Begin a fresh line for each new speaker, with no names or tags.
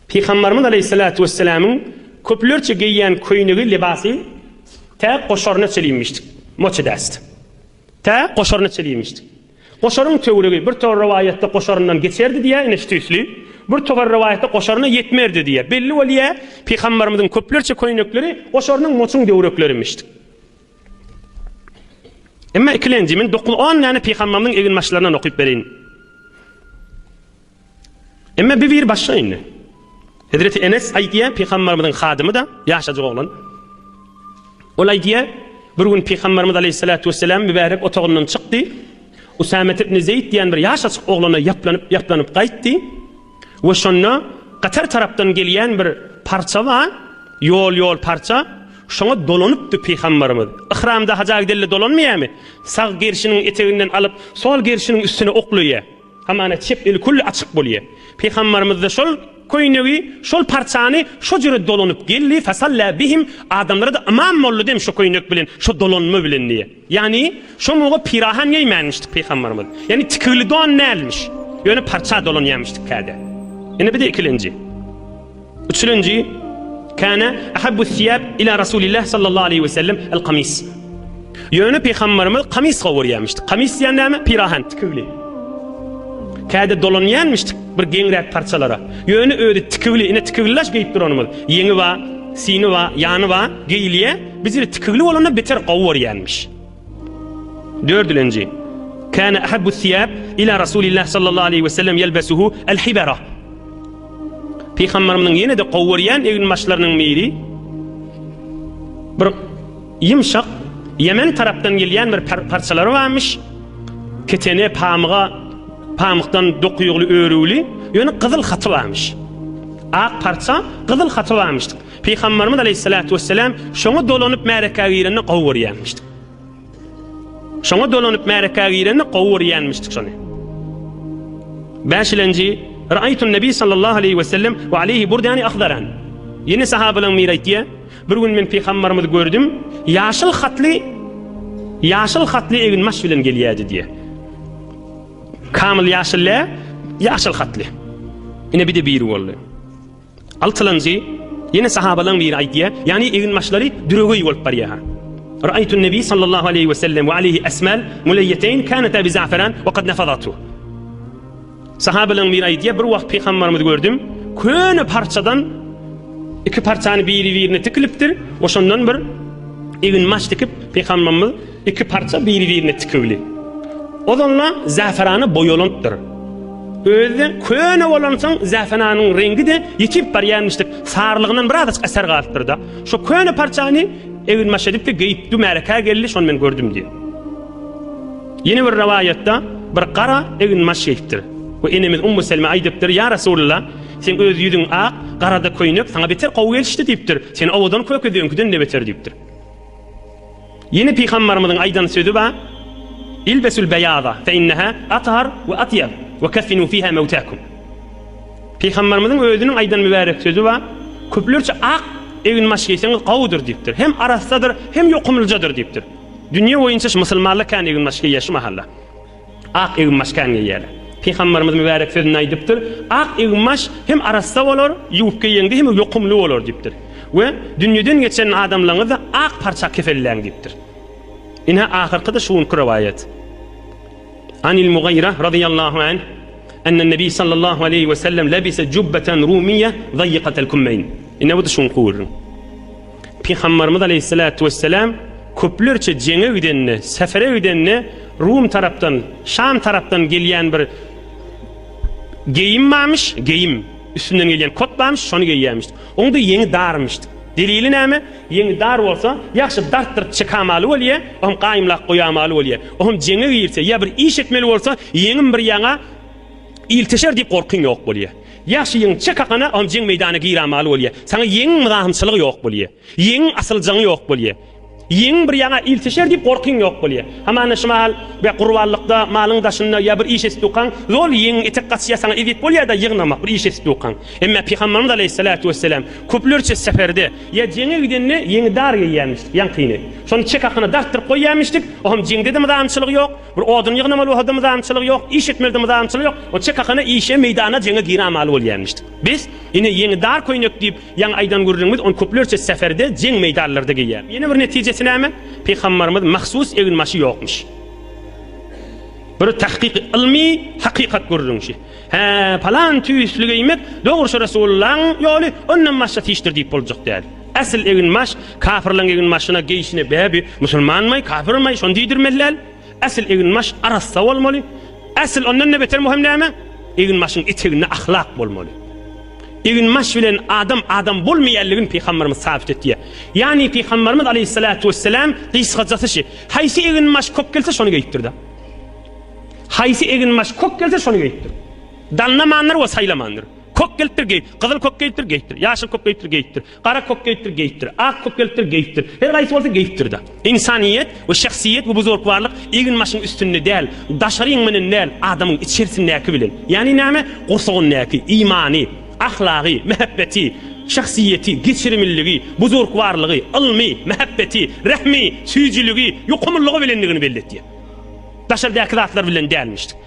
Pygambarymyz aleýhissalatu wessalamyň köplerçe geýýän köýnegi, lybasy tä goşaryna çenli iýmişdik. Moçedäst. Tä goşaryna çenli iýmişdik. Goşaryň töweregi bir topar rowaýatda goşaryndan geçerdi diýýär, ine şu tüýsli. Bir topar rowaýatda goşaryna ýetmerdi diýýär. Belli bolýar, Pygambarymyzyň köplerçe köýnekleri goşarynyň moçuň döwrekleri-mişdik. Emma ikilenji, men dokuz-on däne Pygambarymyzyň eginbaşlaryndan okyp bereýin. Emma bir biri başga indi. Hezreti Enes aýdýar, Pygambarymyzyň hadymy-da, ýaşajyk oglan. Ol aýdýar, bir gün Pygambarymyz aleýhissalatu wesselam mübärek otagyndan çykdy. Usamet ibn Zeýd diýen bir ýaşajyk oglana ýaplanyp, ýaplanyp gaýtdy. We şonda Katar tarapdan gelýän bir parça bar, ýol-ýol parça, şoňa dolanypdy Pygambarymyz. Yhramda haja gidende dolanmaýarmy? Sag gerşiniň eteginden alyp, sol gerşiniň üstüne oklaýar. Hamana çep eli külli açyk bolýar. Pygambarymyz-da şol köýnegi, şol parçany şo jüre dolanyp geldi, fesalla bihim, adamlara-da ymam boldy dem şo köýnek bilen, şo dolanma bilen diýýär. Ýagny, şo muga pirahan geýmänmişdik Pygambarymyz. Ýagny tikigli don dälmiş. Ýöne parça dolanýarmyşdyk käde. Ine bir-de ikilenji. Üçülenji, Kana ahabbu thiyab ila Rasulillah sallallahu aleyhi ve sellem el kamis. Ýöne Pygamberimiz kamis gowurýarmyşdy. Kamis diýen näme? Pirahan, tikigli. Käde dolanýarmyşdy bir geňräk parçalara. Ýöne özi tikigli, ine tikigli geýip duranymyz. Ýeňi bar, sini bar, ýany bar, geýilýär. Biz ýere tikigli bolanda beter gowy görýärmiş. Dördülenji. Kana ahabbu thiyab ila Rasulillah sallallahu aleyhi ve sellem yelbesuhu el hibara. Pygamberimiziň ýene-de gowy görýän eginbaşlarynyň biri bir ýumşak Ýemen tarapdan gelýän bir parçalary barmyş. Ketene, pamyga, pamykdan dokuýugly, örüwli, ýöne gyzyl haty barmyş. Ak parça, gyzyl haty barmyş. Pygamberimiz aleyhissalatu vesselam şoňa dolanyp märekä girende gowy görýärmişdi. Şoňa dolanyp märekä girende gowy görýänmişdik şony. Bäşilenji, Ra'aytun Nebi sallallahu aleyhi ve sellem ve aleyhi burdani ahdaran. Ýene sahabalaryň biri aýtýar, bir gün men pygamberimizi gördüm, ýaşyl hatly ýaşyl hatly eginbaş bilen gelýärdi diýýär. Kamyl ýaşyl däl, ýaşyl hatly. Ine bir de biri boldy. Altylanjy, ýene sahabalaryň biri aýdýar, ýagny eginbaşlary düregeý bolup barýar. Ra'aytun Nebi sallallahu aleýhi we sellem we aleýhi esmal muleýýeteýn kanata bi za'feran we kad nefazatu. Sahabalaryň biri aýdýar, bir wagt pygamberimizi gördüm, köne parçadan iki parçany biri-birine tikilipdir we şondan bir eginbaş tikip pygamberimiz iki parça biri-birine tikigli. Ozalna zäferana boýalanypdyr. Özi-de köne bolansoň zäfenanyň reňgi-de ýitip barýanmyşdyk, sarylygyndan birazajyk eser galypdyr-da. Şo köne parçany eginbaş edip-de geýipdi, märekä geldi, şony men gördüm diýýär. Ýene bir rowaýatda bir gara eginbaş geýipdir we enemiz Ummu Selme aýdypdyr, Ýa Resulallah, seň öz ýüzüň ak, gara-da köýnek saňa beter gowy gelişdi diýipdir, seni owadan kökezdi öňküden-de beter diýipdir. Ýene Pygambarymyzyň aýdan sözi bar, Ilbesul beýaza fe inneha athar we atýab we keffinu fiha mewtakum. Pygambarymyzyň özüniň aýdan mübärek sözi bar, Köplerçe ak eginbaş geýseňiz gowudyr diýipdir. Hem arassadyr, hem ýokumlyjadyr diýipdir. Dünýe boýunça şu musulmanlar kän eginbaş geýýär şu mahalla. Ak eginbaş kän geýýärler. Pygamberimiz mübärek sözünde aýdypdyr, Ak eginbaş hem arassa bolar, ýuwup geýeňde hem ýokumly bolar diýipdir. We dünýeden geçen adamlaryňyzy ak parça kefelläň diýipdir. Ine ahyrky-da şu günki rowaýat. Anil Mugaýra razyýallahu anh, enne Nebi sallallahu aleýhi we sellem lebise jubbeten rumiýe zaýykatel kummeýn. Ine bu-da şu günki gürrüň. Pygamberimiz aleýhissalatu wesselam köplerçe jeňe gidende, sefere gidende Rum tarapdan, Şam tarapdan gelýän bir geýim barmyş, geýim, üstünden gelýän kot barmyş, şony geýýärmiş. Oň-da ýeňi darmyş. Delili näme? Ýeňi dar bolsa, ýagşy dartdyryp çykamaly bolýar, oňam gaýymlap goýamaly bolýar. Oňam jeňe girse ýa bir iş etmeli bolsa, ýeňim bir ýaňa ilteşer diýip gorkyň ýok bolýar. Ýagşy ýeň çek akana oňam jeň meýdana giramaly bolýar. Saňa ýeňiň myzahymçylygy ýok bolýar. Ýeňiň asyljaňy ýok bolýar. Ýeňiň bir ýaňa ilteşer diýip gorkyň ýok bolýar. Hamana şu mahal be gurbanlykda malyň daşynda ýa bir iş edip durkaň, zol ýeňiň etek gaçýar saňa ezýet bolýar-da ýygnamak bir iş edip durkaň. Emma Pygamberimiz aleýhissalatu wessalam köplerçe seferde ýa jeňe gidende ýeňi dar geýýärmişdik, ýaňkyny. Şony çek hakyna dartdyryp goýýarmyşdyk, o hem jeňde-de myzamçylygy ýok, bir odun ýygnamaly bolsa-da myzamçylygy ýok, iş etmelide myzamçylygy ýok, o çek hakyna işe, meýdana, jeňe giramaly bolýarmyşdyk. Biz, ine, ýeňi dar köýnek diýip, Ýaňy aýdan gürrüňimiz ony köplerçe seferde, jeň meýdanlarda geýýär. Ýene bir netijesi näme? Pygambarymyz mahsus eginbaşy ýokmuş. Bir tahkyk ylmy hakykat gürrüňşi. Hä, palan tüýsli geýmek dogry şu Resulullahyň ýoly, ondan başga hiçdir diýip boljak däl. Äsl eginbaş kafirleň eginbaşyna geýşine bä bi musulmanmaý, kafirmaý şony diýdirmeli däl. Äsl eginbaş arassa bolmaly. Äsl ondan-da beter möhüm näme? Eginbaşyň eteginde ahlak bolmaly. Eginbaş bilen adam adam bolmaýanlygyny Pygamberimiz sabit etýär. Ýagny Pygamberimiz aleýhissalatu wessalam gysgajasy şi, haýsy eginbaş kok gelse şony geýipdir-de. Haýsy eginbaş kok gelse şony geýipdir. Danlamandyr we saýlamandyr. Kok gelipdir geýip, gyzyl kok geýipdir geýipdir, ýaşyl kok geýipdir geýipdir. Gara kök geýipdir, geýipdir. Ak kök gelipdir, geýipdir. Her haýsy bolsa geýipdir-de. Ynsanyýet we şahsyýet we buzurgwarlyk egin-başyň üstünde däl, daşaryň bilen däl, adamyň içerisindäki bilen. Ýagny näme? Gursagyndaky imany, ahlagy, mähebbeti, şahsyýeti, geçirimliligi, buzurgwarlygy, ylmy, mähebbeti, rehmi, süýjüligi, ýokumlylygy bilendigini belli etýär. Daşardaky zatlar bilen dälmişdik.